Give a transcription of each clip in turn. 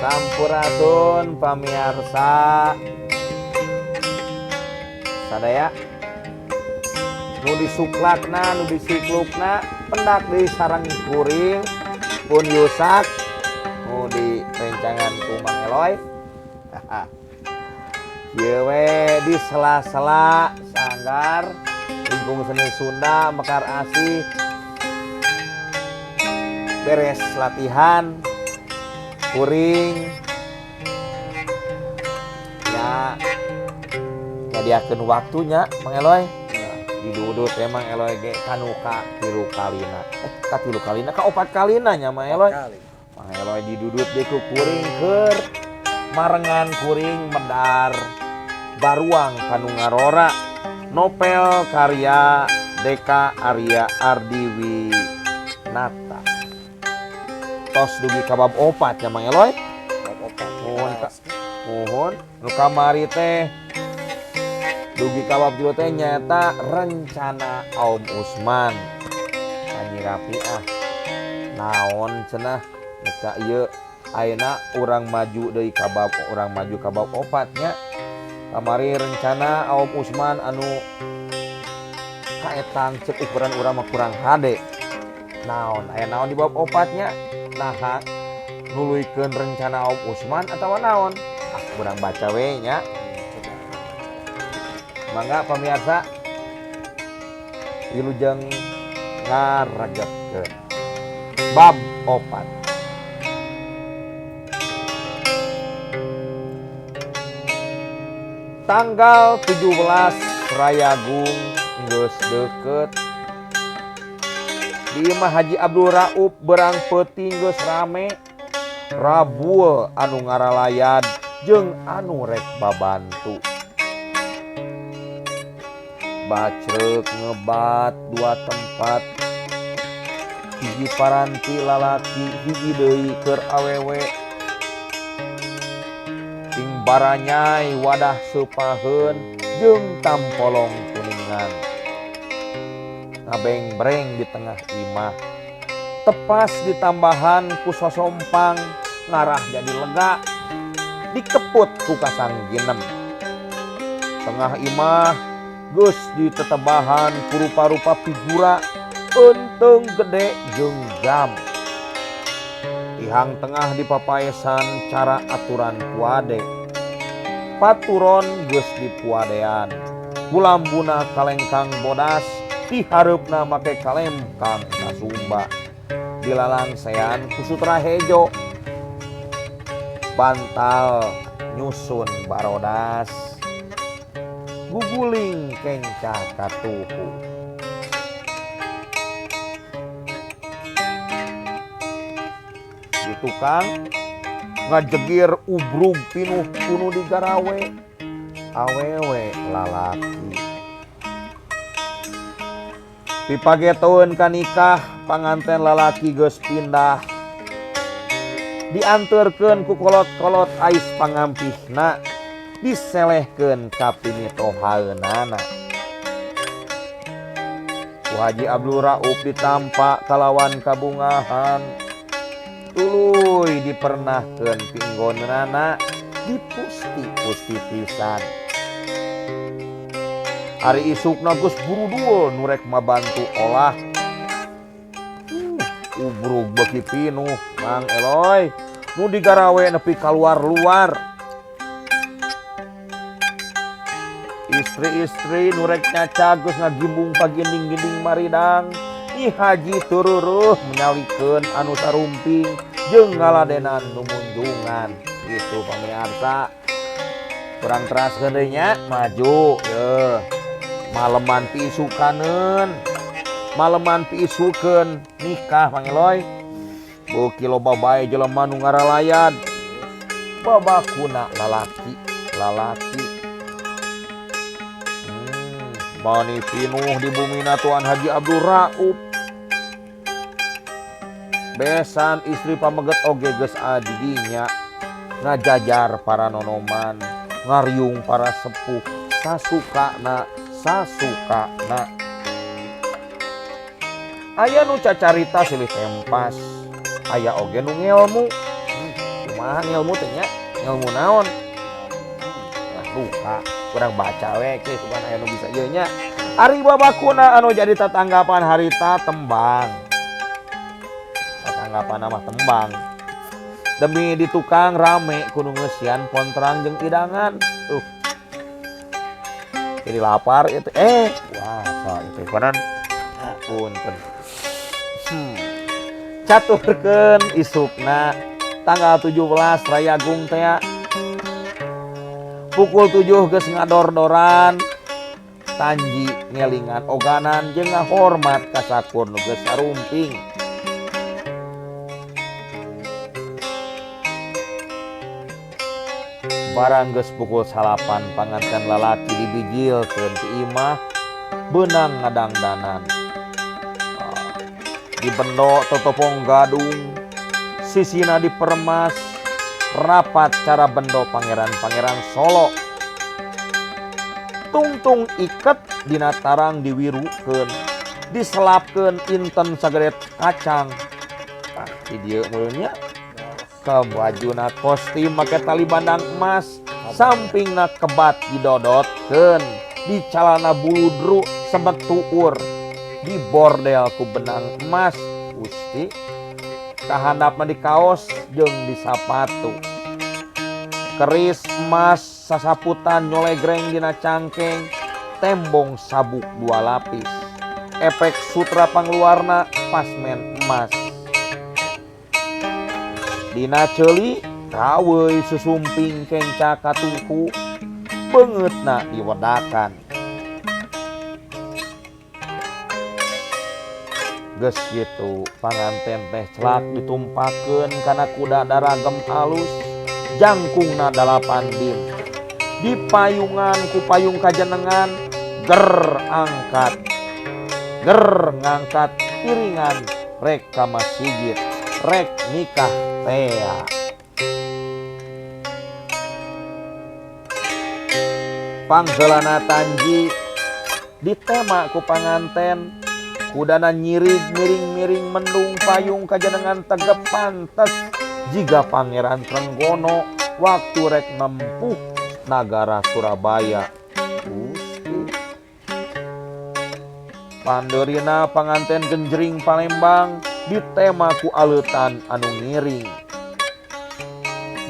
Sampurasun pamiarsa sadaya nu disuklakna nu disiklukna pendak deui sareng kuring pun Yusak nu direncangan ku Mang Eloy. Kieu we di sela-sela sanggar lingkung seni Sunda Mekar Asih beres latihan kuring ya nyadiakeun waktunya Mang Eloy didudut emang Eloy ge kanu ka tilu kalina ka tilu kalina ka opat kalina nya Mang Eloy. Mang Eloy didudut deui ku kuring keur marengan kuring medar baruang kanu ngarora novel karya Deka Arya Ardiwinata. Tos dugi ka bab opat nya Mang Eloy. Bab opat. Muhun ka muhun nu kamari teh dugi ka bab tilu teh nyaeta rencana Aum Usman. Haji Rapiah naon cenah ka ieu ayeuna urang maju deui ka bab urang maju ka bab opat nya. Kamari rencana Aum Usman anu kaetang cek ukuran urang mah kurang hade. Naon aya naon di bab opatnya? Naha nuluykeun rencana Aum Usman atawa naon? Ah urang baca we nya. Mangga pamirsa wilujeng ngaregepkeun bab opat. Tanggal 17 Rayagung geus deukeut. Di imah Haji Abdul Rauf berang peuting geus rame. Rabul anu ngaralayad jeung anu rek babantu. Bacreuk ngebat dua tempat. Hiji paranti lalaki, hiji deui keur awewe. Ting baranyai wadah seupaheun jeung tampolong kuningan. Ngabengbreng di tengah imah. Tepas ditambahan ku sosompang ngarah jadi lega. Dikeput ku kasangginem. Tengah imah geus ditetebahan ku rupa-rupa figura eunteung gede jeung jam. Tihang tengah dipapaesan cara aturan puade. Paturon geus dipuadean. Kulambuna kalengkang bodas dihareupna make kalengkang kasumba. Dilalangsean ku sutra hejo. Bantal nyusun barodas. Guguling kenca katuhu. Di tukang ngajegir ubrug pinuh kunu digarawe awewe lalaki. Pipagetoeun ka nikah panganten lalaki geus pindah. Dianteurkeun ku kolot-kolot ais pangampihna, diselehkeun ka pinitohaeunana. Ku Haji Abdul Rauf ditampa kalawan kabungahan. Tuluy dipernahkeun pinggonana dipusti-pusti pisan. Ari isukna geus burudul nu rek mabantu olah. Ubrug beuki pinuh Mang Eloy nu digarawe nepi kaluar-luar. Istri-istri nu rek nyaca geus ngagimbung paginding-ginding maridang. Nyi Haji tururuh menyalikeun anu sarumping jeung ngaladenan nu munjungan. Gitu pamirsa. Kurang teraskeun deui nya maju yeuh. Maleman piisukaneun. Maleman piisukeun nikah Mang Eloy. Beuki loba bae jelema nu ngaralayad. Babakuna lalaki, lalaki. Mani pinuh di bumina Tuan Haji Abdul Rauf. Besan istri pameget oge geus adidinya. Ngajajar para nonoman, ngariung para sepuh, sasukana, sasukana. Aya nu cacarita silih tempas, aya oge nu ngelmu. Kumaha ngilmu teh nya? Ngilmu naon? Nah, duka kurang baca we ke kumaha aya nu bisa ieu nya. Ari babakuna anu jadi tatanggapan harita tembang. Tatanggapan mah tembang. Demi di tukang rame kudu ngeusian pontrang jeung idangan. Jadi lapar itu puasa itu konan punten. Caturkeun isukna tanggal 17 Rayagung teh pukul 7 geus ngador-doran Tanji ngelingan oganan jeung ngahormat ka sakur nu geus sarumping. Barang geus pukul 9 panganten lalaki dibijilkeun ti imah beunang ngadangdanan. Dibendo totopong gadung, sisina dipermas, rapat cara bendo pangeran-pangeran Solo. Tungtung iket dina tarang diwirukeun, diselapkeun inten sagede kacang. Tah di dieu meureun nya. Ke bajuna kostim make tali bandang emas, sampingna kebat didodotkeun, di calana buludru sempet tuur, di bordel ku benang emas, Gusti. Kahandapna di kaos jeung di sapatu. Keris emas sasaputan nyolegreng dina cangkeng, tembong sabuk 2 lapis. Efek sutra pangluarna pasmen emas. Dina ceuli kaweuy susumping kenca katuhu, beungeutna diwedakan. Geus kitu panganten teh celak ditumpakeun kana kuda daragem alus, jangkungna 8 dim. Dipayungan ku payung kajenengan, ger angkat. Ger ngangkat piringan rek ka masjid, rek nikah tea. Pangheulana Tanji ditema ku panganten, kudana nyirig miring-miring mendung payung kajenengan tegep pantes jiga Pangeran Trenggono waktu rek nempuh nagara Surabaya. Gusti. Pandeurina panganten genjring Palembang ditema ku aleutan anu ngiring.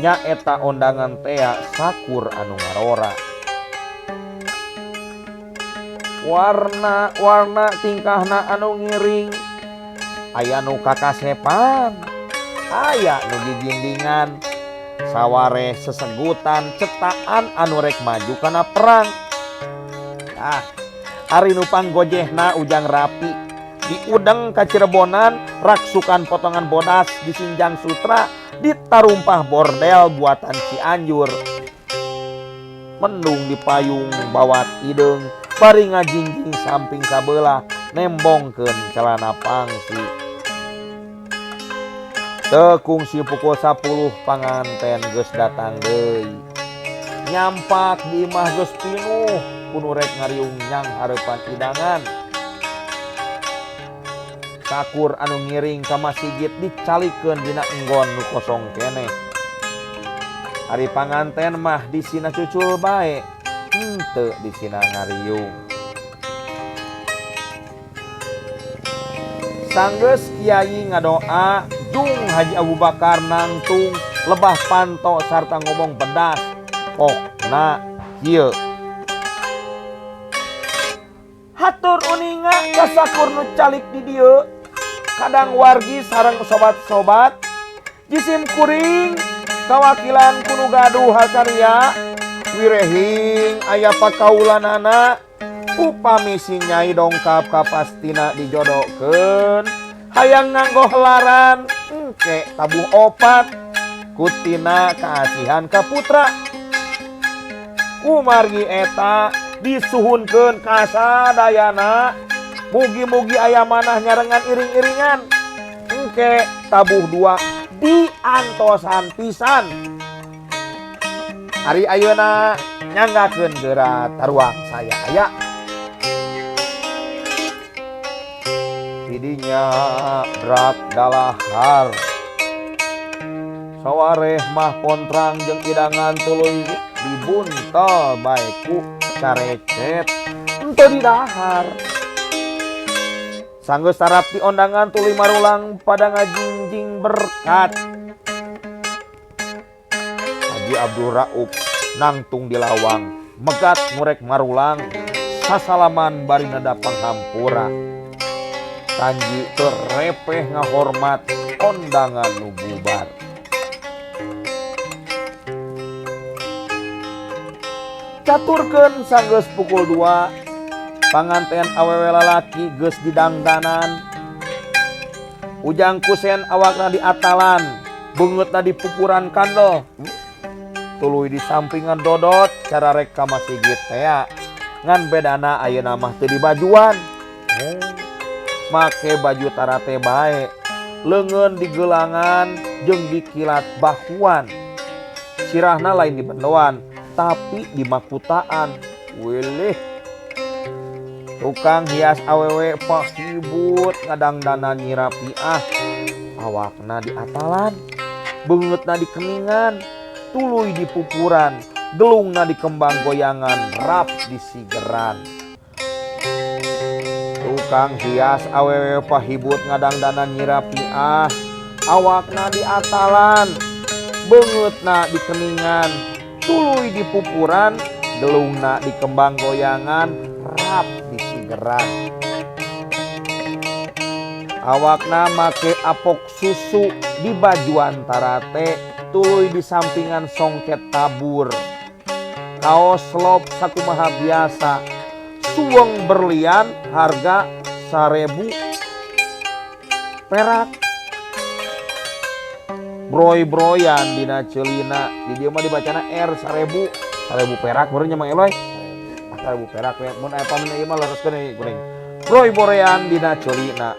Nyaeta ondangan tea sakur anu ngarora. Warna-warna tingkahna anu ngiring, aya nu kakasepan, aya nu gigindingan, sawareh sesegutan cetaan anu rek maju kana perang. Ah, ari nu panggojehna ujang rapi, diudeng ka Cirebonan, raksukan potongan bodas disinjang sutra, ditarumpah bordel buatan Cianjur. Mendung dipayung bawat hideung, bari ngajingjing samping sabelah nembongkeun celana pangsi. Teu kungsi pukul 10 panganten geus datang deui. Nyampak di imah geus pinuh kudu rek ngariung nyang hareupan hidangan. Sakur anu ngiring ka masjid dicalikeun dina enggon nu kosong keneh. Ari panganten mah disina cucul bae, henteu disina ngariung. Sanggeus kiai ngadoa jung Haji Abu Bakar nangtung lebah panto sarta ngomong pedas pokna kieu. Hatur uninga ka sakur nu calik di dieu, kadang wargi sareng sobat-sobat jisim kuring kawakilan kudu gaduh hakaria wirehing aya pakaulanana upami si nyai dongkap kapastina dijodohkeun hayang nganggo helaran engke tabuh opat kutina kaasihan ka putra kumargi eta disuhunkeun ka sadayana mugi-mugi aya manah nyarengan iring-iringan engke tabuh dua diantosan pisan. Ari ayeuna nyanggakeun geura taruang saya aya. Didinya brak dalahar. Sawareh mah kontrang jeung idangan tuluy dibuntel bae ku carecet henteu didahar. Sanggeus tarapti ondangan tuluy marulang pada ngajingjing berkat. Haji Abdul Rauf nangtung di lawang, megat ngurek marulang, sasalaman bari nada panghampura. Tanji teu repeh ngahormat ondangan nu bubar. Caturkeun sanggeus pukul 2, panganten awewe lalaki geus didangdanan. Ujang Kusen awakna diatalan, beungeutna dipupuran kandel. Tuluy di sampingan dodot cara rek ka masigit tea. Ngan bedana ayeuna mah teu dibajuan. Make baju tarate bae, leungeun digelangan jeung dikilat bahuan. Sirahna lain dibendoan, tapi dimakutaan. Weleh. Tukang hias awewe pahibut ngadangdanan Nyi Rapiah. Awakna diatalan, beungeutna dikeningan, tuluy dipupuran, gelungna dikembang goyangan, rap disigeran. Tukang hias awewe pahibut ngadangdanan Nyi Rapiah. Awakna diatalan, beungeutna dikeningan, tuluy dipupuran, gelungna dikembang goyangan, rap disigeran. Awakna make apok susu di bajuan tarate, tuluy di sampingan songket tabur. Kaos lop sakumaha biasa, suweng berlian harga 1000 perak. Broy-broyan dina ceulina, di dieu mah dibacana R 1000, 1000 perak baru nya Mang Eloy. Ah, 1000 perak we, mun aya pamen ieu mah lereskeun ieu kuring. Broy-broyan dina ceulina.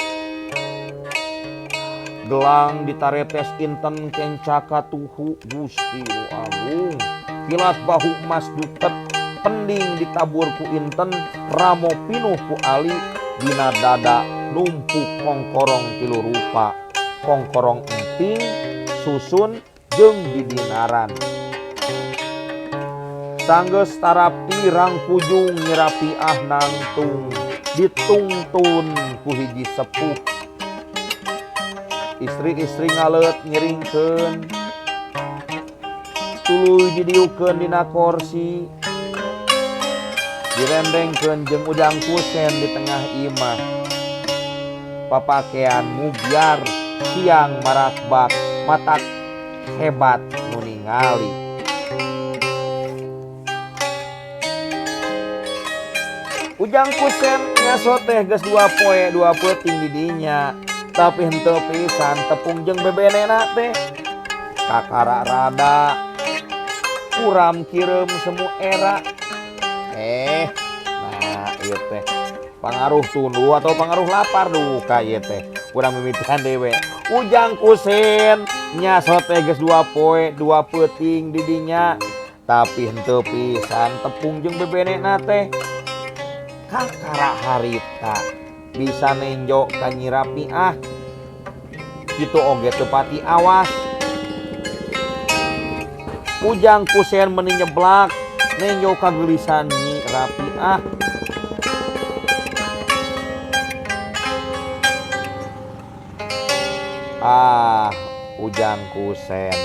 Gelang ditaretes inten kencaka tuhu Gusti nu Agung. Kilat bahu emas duket, pending ditabur ku inten, ramo pinuh ku ali, dina dada numpuk kongkorong tilu rupa, kongkorong emping, susun jeung didinaran. Sanggeus tarapti rangkujung Nyi Rapiah nangtung, ditungtun ku hiji sepuh. Istri-istri ngaleut ngiringkeun, tuluy didiukeun dina korsi, direndengkeun jeung Ujang Kusen di tengah imah. Papakean mubyar, siang marakbak, matak hebat nu ningali. Ujang Kusen ngaso teh geus 2 poe 2 peuting di dinya, tapi henteu pisan tepung jeung bebenena teh. Kakara rada kuram kireum semu era. Nah ieu teh pangaruh tunduh atau pangaruh lapar duka ieu teh. Urang mimitian dewe. Ujang Kusen nyaso teh geus 2 poe 2 peuting di dinya, tapi henteu pisan tepung jeung bebenena teh. Kakara harita bisa nenjo ka Nyi Rapiah. Kitu oge teu pati awas. Ujang Kusen meni nyeblak nenjo kageulisan Nyi Rapiah. Ah, Ujang Kusen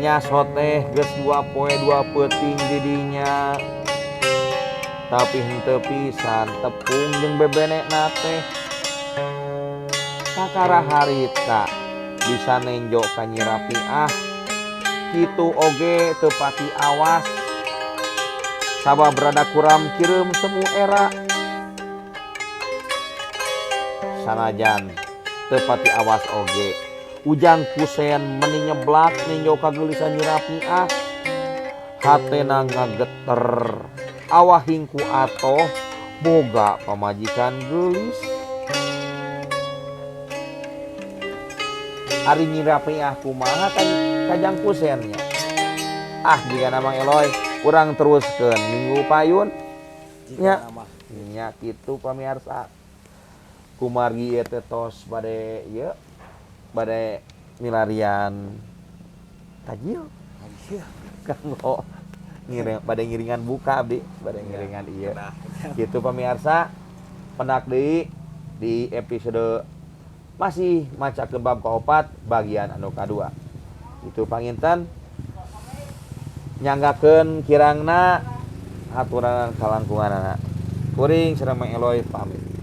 nyaso teh geus 2 poe 2 peuting di dinya, tapi henteu pisan tepung jeung bebenena teh. Kakara harita bisa nenjo ka Nyi Rapiah. Kitu oge teu pati awas, sabab rada kuram kireum semu era. Sanajan teu pati awas oge, Ujang Kusen meni nyeblak nenjo kageulisan Nyi Rapiah. Hatena ngageter, awah hingku atoh boga pamajikan geulis. Ari Nyi Rapiah kumaha kan kajang Kusennya. Ah, jika Mang Eloy urang teruskeun minggu payun nya. Nya kitu pamirsa. Kumargi ieu teh tos bade ieu bade milarian Tajil. Kanggo ngiring, pada ngiringan buka abdi, pada ngiringan iya. Gitu, pemirsa, pendak deui di episode masih macakeun bab kaopat bagian anu kadua. Itu panginten, nyanggakeun kirangna, haturanan kalangkunganana. Kuring sareng Mang Eloy pamit.